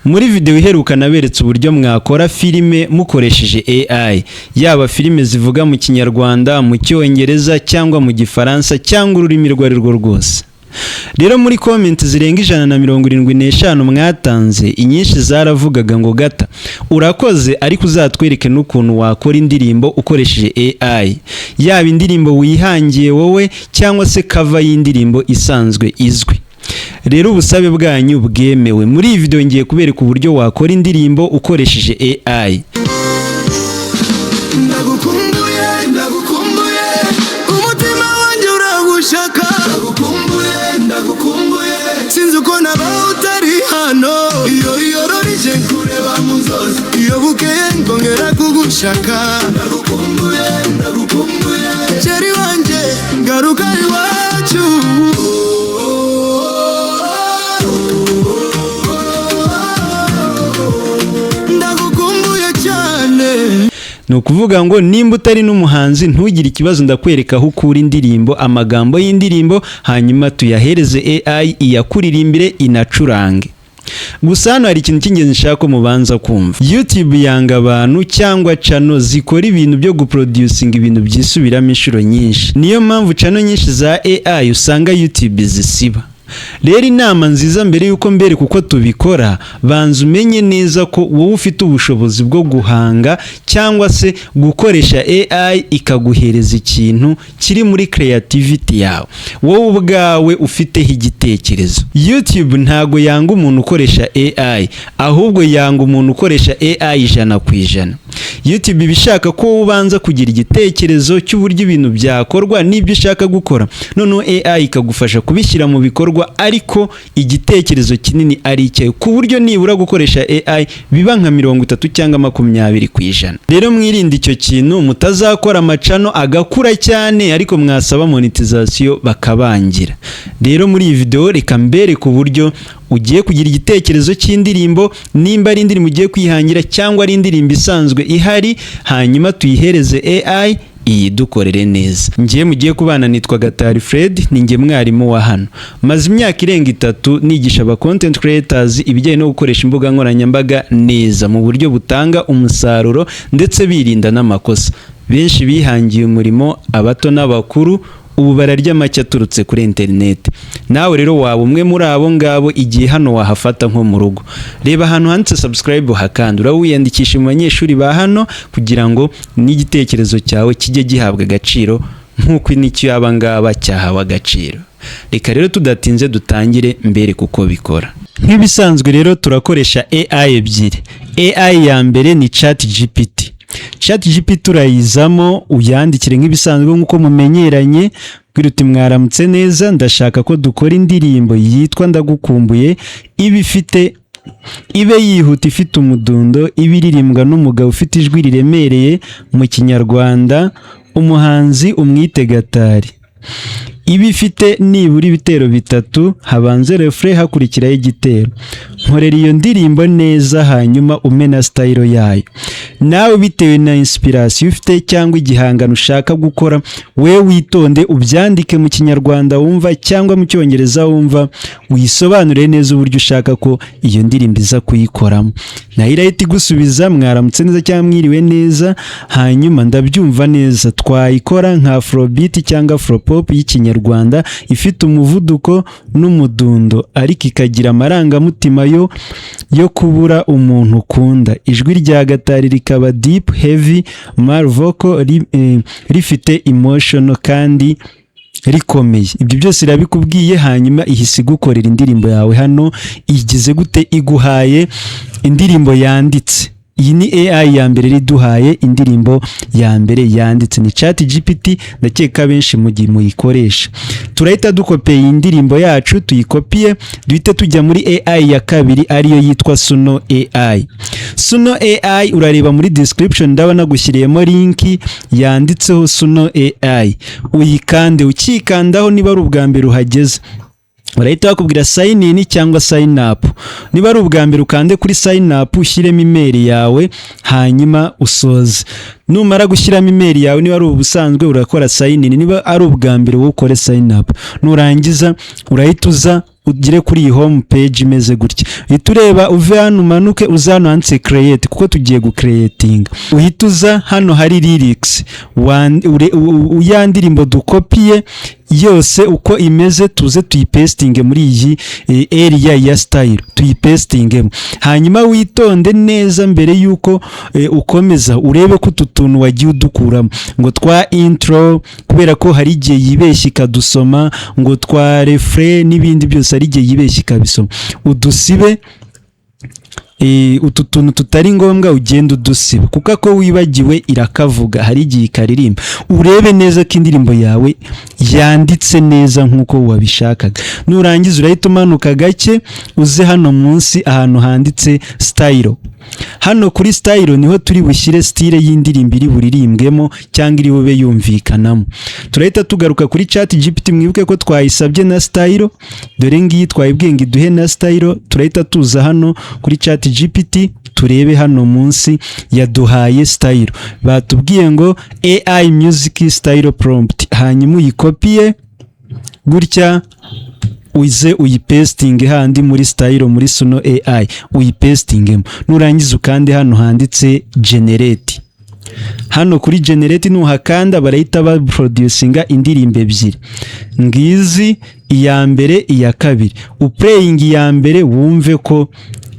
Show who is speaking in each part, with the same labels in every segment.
Speaker 1: Muri video iheruka naberetse uburyo mwakora filime mukoresheje AI, yaba filime zivuga mu Kinyarwanda, mu Cyongereza cyangwa mu Gifaransa cyangwa ururimi urwo ari rwo rwose. Rero muri comment zirenga 175 mwatanze, inyinshi zaravugaga ngo: "Gata, urakoze, ariko uzatwereke n'ukuntu wakora indirimbo ukoresheje AI, yaba indirimbo wihangiye wowe cyangwa se cover y'indirimbo isanzwe izwi." Rero ubusabe bwanyu bwemewe. Muri iyi video ngiye kubereka uburyo wakora indirimbo ukoresheje AI.
Speaker 2: Ndagukumbuye, ndagukumbuye, umutima wanjye uragushaka. Ndagukumbuye, ndagukumbuye, sinzi uko nabaho utari hano. Iyo yororije nkureba mu nzozi, iyo bukeye nkongera kugushaka. Ndagukumbuye, ndagukumbuye, chéri wanjye, garuka iwacu. Ndagukumbuye cyane.
Speaker 1: Ni ukuvuga ngo nimba utari n'umuhanzi, ntugire ikibazo, ndakwereka aho ukura indirimbo, amagambo y'indirimbo, hanyuma tuyahereze AI iyakuririmbire inacurange. Gusa hano hari ikintu cy'ingenzi nshaka ko mubanza kumva. YouTube yanga abantu cyangwa channel zikora ibintu byo guproducinga ibintu byisubiramo inshuro nyinshi. Niyo mpamvu channel nyinshi za AI usanga YouTube zisiba. Rero inama nziza, mbere y'uko mbereka uko tubikora, banza umenye neza ko wowe ufite ubushobozi bwo guhanga cyangwa se gukoresha AI ikaguhereza ikintu kiri muri creativity yawe, wowe ubwawe ufiteho igitekerezo. YouTube ntago yanga umuntu ukoresha AI, ahubwo yanga umuntu ukoresha AI 100%. YouTube iba ishaka ko wowe ubanza kugira igitekerezo cy'uburyo ibintu byakorwa n'ibyo ushaka gukora, noneho AI ikagufasha kubishyira mu bikorwa, ariko igitekerezo kinini ari icyawe, ku buryo nibura gukoresha AI biba nka 30 cyangwa 20%. Rero mwirinde icyo kintu, mutazakora amachannel agakura cyane, ariko mwasaba monetization bakabangira. Rero muri iyi video reka mbereke uburyo ugiye kugira igitekerezo cy'indirimbo, nimba ari indirimbo ugiye kwihangira cyangwa ari indirimbo isanzwe ihari, hanyuma tuyihereze AI iyidukorere neza. Ngiye mugiye kubana nitwa Gatari Fred, ni njye mwarimu wa hano. Maze imyaka irenga 3 nigisha aba content creators ibijyanye no gukoresha imbuga nkoranyambaga neza mu buryo butanga umusaruro ndetse birinda n'amakosa. Benshi bihangiye umurimo, abato n'abakuru, ubu bararya make aturutse kuri interineti. Nawe rero waba umwe muri abo ngabo igihe hano wahafata nko mu rugo. Reba ahantu handitse subscribe, hakanda, uraba wiyandikisha mu banyeshuri ba hano, kugira ngo n'igitekerezo cyawe kijye gihabwa agaciro nk'uko n'icyo aba ngaba cyahawe agaciro. Reka rero tudatinze dutangire mbere kuko bikora. Nk'ibisanzwe rero turakoresha AI ebyiri. AI ya mbere ni ChatGPT. ChatGPT urayizamo, uyandikire nk'ibisanzwe nk'uko mumenyeranye, bwira uti: "Mwaramutse neza, ndashaka ko dukora indirimbo yitwa Ndagukumbuye, iba ifite, ibe yihuta, ifite umudundo, ibe iririmbwa n'umugabo ufite ijwi riremereye mu Kinyarwanda, umuhanzi umwite Gatari, iba ifite nibura ibitero bitatu, habanze refrain, hakurikiraho igitero. Nkorera iyo ndirimbo neza, hanyuma umpe na style yayo." Nawe bitewe na inspiration ufite cyangwa igihangano ushaka gukora, we witonde ubyandike mu Kinyarwanda wumva cyangwa mu Cyongereza wumva, uyisobanure neza uburyo ushaka ko iyo ndirimbo iza kuyikoramo. Nayo irahita igusubiza: "Mwaramutse neza cyangwa mwiriwe neza, hanyuma ndabyumva neza, twayikora nka afrobeat cyangwa afropop y'Ikinyarwanda, ifite umuvuduko n'umudundo, ariko ikagira amarangamutima yo kubura umuntu ukunda. Ijwi rya Gatari rikaba deep, heavy male vocal, rifite emotional kandi rikomeye." Ibyo byose irabikubwiye, hanyuma ihise igukorera indirimbo yawe. Hano igize gute? Iguhaye indirimbo yanditse. Iyi ni AI ya mbere riduhaye indirimbo ya mbere yanditse, ni ChatGPT, ndakeka benshi mu gihe muyikoresha. Turahita dukopeye iyi ndirimbo yacu, tuyikopiye, duhite tujya muri AI ya kabiri, ariyo yitwa Suno AI. Suno AI, urareba muri description, ndabona nagushyiriyemo link yanditseho Suno AI, uyikande. Ukikandaho, niba ari ubwa mbere uhageze, barahita bakubwira sign in cyangwa sign up. Niba ari ubwa mbere, ukande kuri sign up, ushyiremo email yawe, hanyuma usoze. Numara gushyiramo email yawe, niba ari ubusanzwe urakora sign in, niba ari ubwa mbere wowe ukore sign up. Nurangiza urahita uza Ugere kuri iyi home page imeze gutya, uhita ureba, uve hano umanuke, uza hano handitse create, kuko tugiye gucreatinga. Uhita uza hano hari lyrics, ya ndirimbo dukopiye yose uko imeze, tuze tuyipastinge muri iyi area ya style, tuyipastingemo. Hanyuma witonde neza mbere yuko ukomeza, urebe ko utu tuntu wagiye udukuramo ngo twa intro, kubera ko hari igihe yibeshya ikadusoma, ngo twa refrain n'ibindi byose, hari igihe yibeshya ikabisoma. Udusibe utu tuntu tutari ngombwa, ugenda udusiba, kuko ako wibagiwe irakavuga, hari igihe ikaririmba. Urebe neza ko indirimbo yawe yanditse neza nk'uko wabishakaga. Nurangiza urahita umanuka gake, uze hano munsi ahantu handitse style. Hano kuri style niho turi bushyire style y'indirimbo iri buririmbwemo cyangwa iri bube yumvikanamo. Turahita tugaruka kuri Chat GPT. Mwibuke ko twayisabye na style, dore ngiyi, twayibwiye ngo iduhe na style. Turahita tuza hano kuri Chat GPT, turebe hano munsi yaduhaye style. Batubwiye ngo AI music style prompt. Hanyuma uyikopiye gutya, uze uyipastinge handi muri style, muri Suno AI, uyipastingemo. Nurangiza ukande hano handitse generate. Hano kuri generate nuhakanda, barahita baproducinga indirimbo ebyiri ngizi, iya mbere, iya kabiri. Uplayinga iya mbere, wumve ko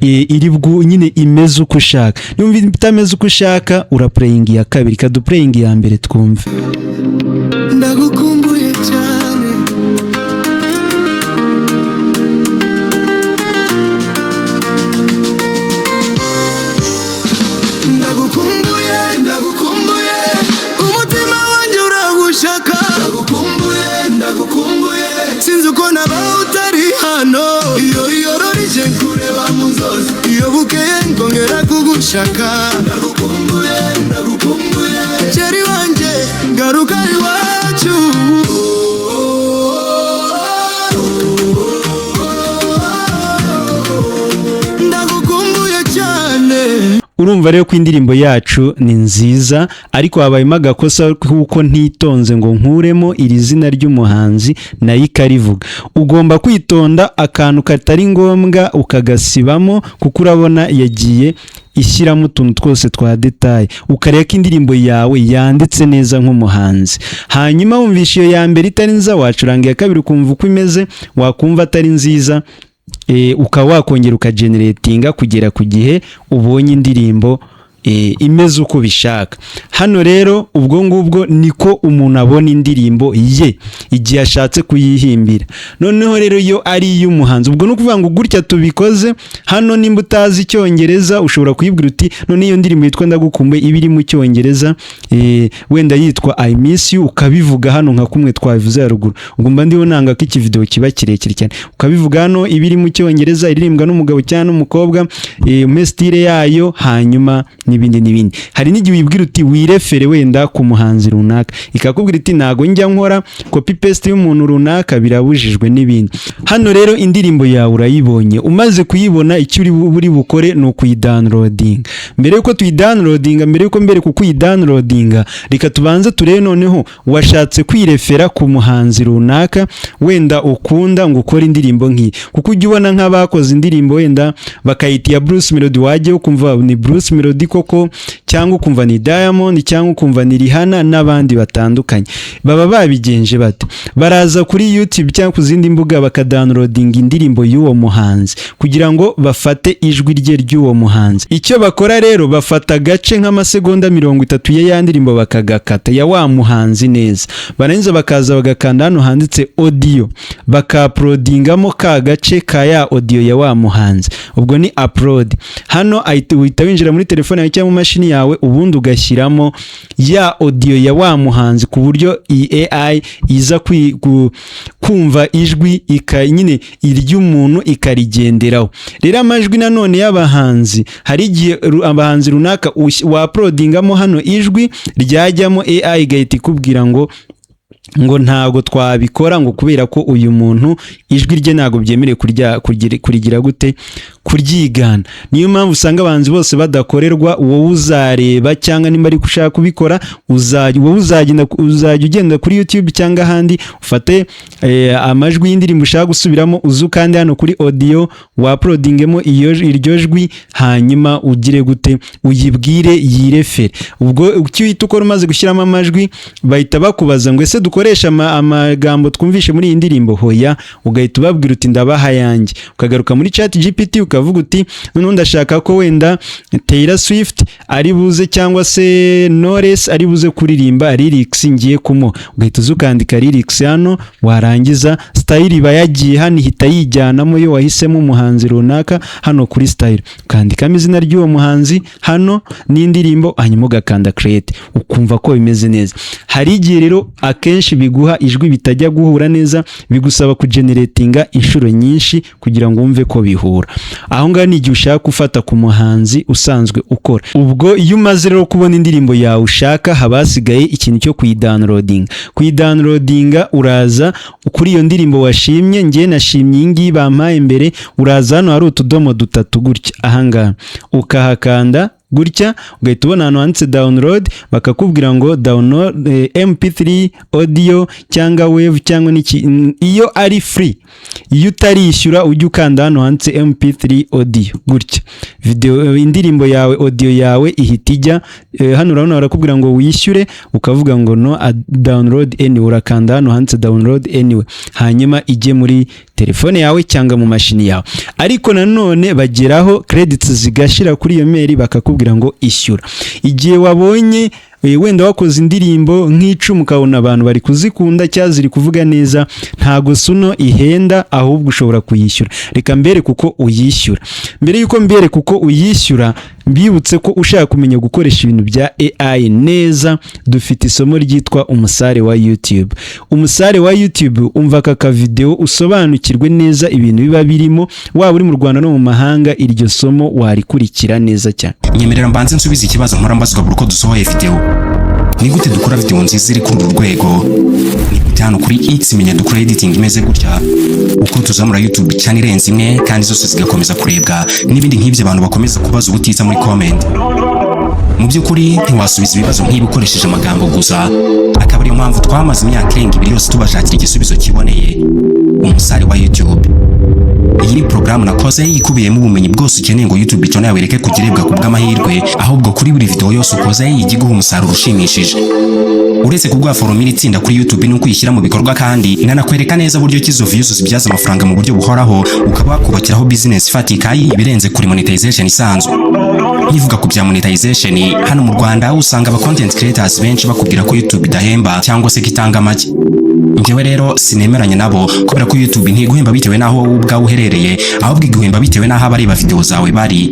Speaker 1: iri bwu nyine imeze uko ushaka. Niba itameze uko ushaka, uraplayinga iya kabiri. Kaduplayinga iya mbere twumve.
Speaker 2: Ndagukumbuye cyane. Ndagukumbuye, ndagukumbuye, umutima wanjye uragushaka. Ndagukumbuye, ndagukumbuye, sinzi uko nabaho utari hano. Iyo rije kureba mu nzozi, iyo bukeye nkongera kugushaka. Ndagukumbuye, ndagukumbuye, chéri wanjye, garuka iwacu. Ndagukumbuye cyane.
Speaker 1: Urumva rero ko indirimbo yacu ni nziza, ariko habayemo agakosa kuko ntitonze ngo nkuremo iri zina ry'umuhanzi, nayo ikarivuga. Ugomba kwitonda, akantu katari ngombwa ukagasibamo, kuko urabona yagiye ishyiramo utuntu twose twa détails. Ukareba ko indirimbo yawe yanditse neza nk'umuhanzi. Hanyuma wumvisha iyo ya mbere itari nziza, wacuranga iya kabiri ukumva uko imeze. Wakumva atari nziza, ukaba wakongera ukageneratinga kugera ku gihe ubonye indirimbo imeze uko ubishaka. Hano rero ubwo ngubwo niko umuntu abona indirimbo ye igihe ashatse kuyihimbira. Noneho rero iyo ari iy'umuhanzi, ubwo ni ukuvuga ngo gutya tubikoze hano, nimba utazi Icyongereza ushobora kuyibwira uti: "None iyo ndirimbo yitwa Ndagukumbuye iba iri mu Cyongereza, wenda yitwa I miss you." Ukabivuga hano nka kumwe twabivuze haruguru. Ubwo mba ndiho nanga ko iki video kiba kirekire cyane. Ukabivuga hano, iba iri mu Cyongereza, iririmbwa n'umugabo cyangwa n'umukobwa, umpe style yayo, hanyuma n'ibindi n'ibindi. Hari n'igihe wibwira uti: "Wirefere wenda ku muhanzi runaka," ikakubwira iti: "Ntago njya nkora copy paste y'umuntu runaka, birabujijwe," n'ibindi. Hano rero indirimbo yawe urayibonye. Umaze kuyibona, icyo uri buri bukore ni ukuyidownloadinga. Mbere yuko tuyidownloadinga, mbere yuko mbere kuko uyidownloadinga, reka tubanze turebe. Noneho washatse kwirefera ku muhanzi runaka wenda ukunda ngo ukore indirimbo nk'iyi, kuko ujya ubona nk'abakoze indirimbo wenda bakayita iya Bruce Melody, wajya ukumva ni Bruce Melody koko, cyangwa ukumva ni Diamond, cyangwa ukumva ni Rihanna n'abandi batandukanye. Baba babigenje bate? Baraza kuri YouTube cyangwa ku zindi mbuga, bakadownloadinga indirimbo y'uwo muhanzi kugira ngo bafate ijwi rye ry'uwo muhanzi. Icyo bakora rero, bafata agace nk'amasegonda 30 ya ndirimbo, bakagakata ya wa muhanzi neza. Barangiza bakaza bagakanda hano handitse audio, bakauploadingamo ka gace ka ya audio ya wa muhanzi. Ubwo ni upload. Hano uhita winjira muri telefone yawe cyangwa mu mashini yawe, ubundi ugashyiramo ya audio ya wa muhanzi, ku buryo iyi AI iza kumva ijwi nyine iry'umuntu ikarigenderaho. Rero amajwi nanone y'abahanzi, hari igihe abahanzi runaka wauploadingamo hano, ijwi ryajyamo, AI igahita ikubwira ngo Ngo ntabwo twabikora, ngo kubera ko uyu muntu ijwi rye ntabwo byemerewe kurigira gute, kuryigana. Niyo mpamvu usanga abahanzi bose badakorerwa. Wowe uzareba, cyangwa nimba ariko ushaka kubikora, uzajya wowe uzagenda, uzajya ugenda kuri YouTube cyangwa ahandi, ufate amajwi y'indirimbo ushaka gusubiramo, uze ukande hano kuri audio, wauploadingemo iyo iryo jwi, hanyuma ugire gute, uyibwire yirefere. Ubwo icyo uhita ukora, umaze gushyiramo amajwi, bahita bakubaza ngo: "Ese dukoreshe amagambo twumvishe muri iyi ndirimbo?" Hoya, ugahita ubabwira uti: "Ndabaha ayanjye." Ukagaruka muri Chat GPT, ukavuga uti: "Noneho ndashaka ko wenda Taylor Swift ari buze cyangwa se Knowless ari buze kuririmba lyrics ngiye kumuha." Ugahita uza ukandika lyrics hano, warangiza style iba yagiye hano, ihita yijyanamo iyo wahisemo umuhanzi runaka. Hano kuri style ukandikamo izina ry'uwo muhanzi hano n'indirimbo, hanyuma ugakanda create, ukumva ko bimeze neza. Hari igihe rero akenshi biguha ijwi bitajya guhura neza, bigusaba kugeneratinga inshuro nyinshi kugira ngo wumve ko bihura. Aho ngaho ni igihe ushaka gufata ku muhanzi usanzwe ukora. Ubwo iyo umaze rero kubona indirimbo yawe ushaka, haba hasigaye ikintu cyo kuyidownloadinga. Kuyidownloadinga, uraza kuri iyo ndirimbo washimye. Njye nashimye iyi ngiyi bampaye mbere. Uraza hano hari utudomo dutatu gutya, ahangaha ukahakanda gutya, ugahita ubona ahantu handitse download, bakakubwira ngo download MP3 audio cyangwa wave cyangwa n'iki. Iyo ari free, iyo utarishyura, ujya ukanda hano handitse MP3 audio gutya, video, indirimbo yawe, audio yawe ihita ijya hano. Urabona barakubwira ngo wishyure, ukavuga ngo no, download anyway. Urakanda hano handitse download anyway, hanyuma ijye muri telefone yawe cyangwa mu mashini yawe. Ariko nanone bageraho credits zigashira kuri iyo mail, bakakubwira ngo ishyura. Igihe wabonye wenda wakoze indirimbo nk'icumi, ukabona abantu bari kuzikunda cyangwa ziri kuvuga neza, ntago Suno ihenda, ahubwo ushobora kuyishyura. Reka mbere kuko uyishyura, mbere yuko mbere kuko uyishyura, mbibutse ko ushaka kumenya gukoresha ibintu bya AI neza, dufite isomo ryitwa Umusare wa YouTube. Umusare wa YouTube, umva aka kavideo usobanukirwe neza ibintu biba birimo. Waba uri mu Rwanda no mu mahanga, iryo somo warikurikira neza cyane.
Speaker 3: Nyemerera mbanze nsubize ikibazo mpora mbazwa buri uko dusohoye video: ni gute dukora video nziza iri kuri uru rwego? Ni gute hano kuri X Menya dukora editing imeze gutya, uko tuzamura YouTube channel irenze imwe kandi zose zigakomeza kurebwa, n'ibindi nk'ibyo abantu bakomeza kubaza ubutitsa muri comment? Mu by'ukuri ntiwasubiza ibibazo nk'ibi ukoresheje amagambo gusa, akaba ariyo mpamvu twamaze imyaka irenga 2 yose tubashakira igisubizo kiboneye: Umusare wa YouTube. Iyi ni porogaramu nakoze ikubiyemo ubumenyi bwose ukeneye ngo YouTube channel yawe ireke kugirebwa ku bw'amahirwe, ahubwo kuri buri video yose ukoze ijye iguha umusaruro ushimishije. Uretse kuguha formula itsinda kuri YouTube nuko uyishyira mu bikorwa, kandi inanakwereka neza uburyo ki izo views zibyaza amafaranga mu buryo buhoraho, ukaba wakubakiraho business ifatika, ibirenze kuri monetization isanzwe. Nkivuga ku bya monetization, hano mu Rwanda usanga aba content creators benshi bakubwira ko YouTube idahemba cyangwa se ko itanga make. Njyewe rero sinemeranya nabo, kubera ko YouTube ntiguhemba bitewe n'aho wowe ubwawe uherereye, ahubwo iguhemba bitewe n'aho abareba video zawe bari.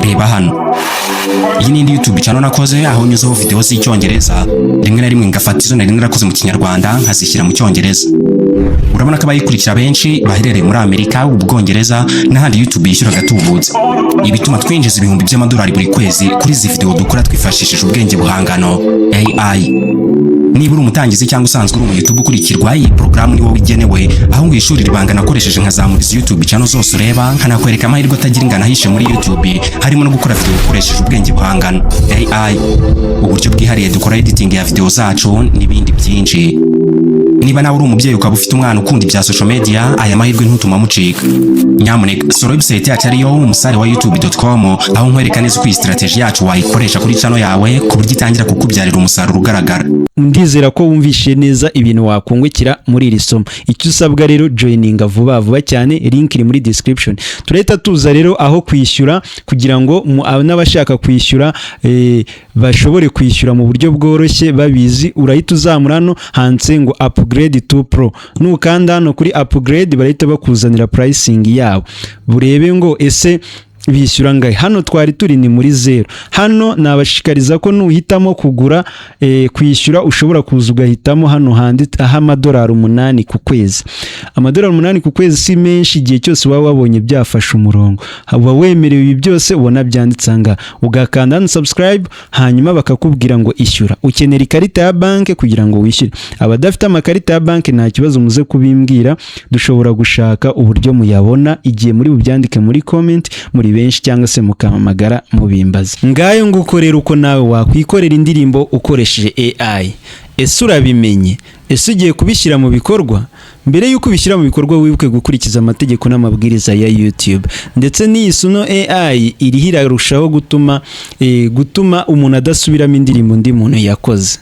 Speaker 3: Reba hano, iyi ni indi YouTube channel nakoze, aho nyuzeho video z'Icyongereza, rimwe na rimwe ngafata izo nari narakoze mu Kinyarwanda nkazishyira mu Cyongereza. Urabona ko abayikurikira benshi baherereye muri Amerika, Ubwongereza n'ahandi YouTube yishyura agatubutse. Ibituma twinjiza ibihumbi by'amadolari buri kwezi kuri izi video dukora twifashishije ubwenge buhangano, AI. Niba uri umutangizi cyangwa usanzwe uri umu YouTube ukurikirwa, iyi porogaramu ni wowe igenewe, aho ngo ishuri ribanga nakoresheje nkazamura izi YouTube channel zose ureba, nkanakwereka amahirwe atagira ingano ahishe muri YouTube, harimo no gukora video ukoresheje ubwenge buhangano, AI, uburyo bwihariye dukora editing ya video zacu n'ibindi byinshi. Niba nawe uri umubyeyi ukaba ufite umwana ukunda ibya social media, aya mahirwe ntutuma amucika. Nyamuneka sura website yacu ariyo umusare wa youtube.com, aho nkwereka neza uko iyi strategy yacu wayikoresha kuri channel yawe ku buryo itangira kukubyarira umusaruro ugaragara.
Speaker 1: Ndizera ko wumvishe neza ibintu wakungukira muri iri somo. Icyo usabwa rero, joininga vuba vuba cyane, link iri muri description. Turahita tuza rero aho kwishyura, kugira ngo n'abashaka kwishyura bashobore kwishyura mu buryo bworoshye babizi. Urahita uzamura hano handitse ngo upgrade to pro. Nukanda hano kuri upgrade, barahita bakuzanira pricing yabo, burebe ngo ese Bishyura ngahe? Hano twari turi ni muri 0. Hano nabashishikariza ko nuhitamo kugura, kwishyura, ushobora kuza ugahitamo hano handitse aho amadolari 8 ku kwezi. Amadolari 8 ku kwezi si menshi igihe cyose waba wabonye byafashe umurongo. Uba wemerewe ibi byose ubona byanditse aha ngaha, ugakanda hano subscribe, hanyuma bakakubwira ngo ishyura. Ukenera ikarita ya banki kugira ngo wishyure. Abadafite amakarita ya banki nta kibazo, muze kubimbwira, dushobora gushaka uburyo muyabona igihe muri bubyandike muri comment muri benshi, cyangwa se mukampamagara mubimbaza. Ngayo nguko rero uko nawe wakwikorera indirimbo ukoresheje AI. Ese urabimenye? Ese ugiye kubishyira mu bikorwa? Mbere y'uko ubishyira mu bikorwa, wibuke gukurikiza amategeko n'amabwiriza ya YouTube. Ndetse n'iyi Suno AI iriho irarushaho gutuma umuntu adasubiramo indirimbo undi muntu yakoze.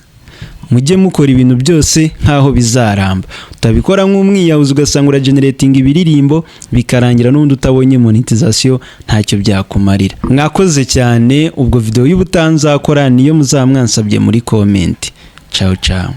Speaker 1: Mujye mukora ibintu byose nk'aho bizaramba, utabikora nk'umwiyahuzi ugasanga urageneratinga ibiririmbo bikarangira n'ubundi utabonye monetization, ntacyo byakumarira. Mwakoze cyane. Ubwo video y'ubutaha nzakora niyo muzaba mwansabye muri comment. Ciao ciao.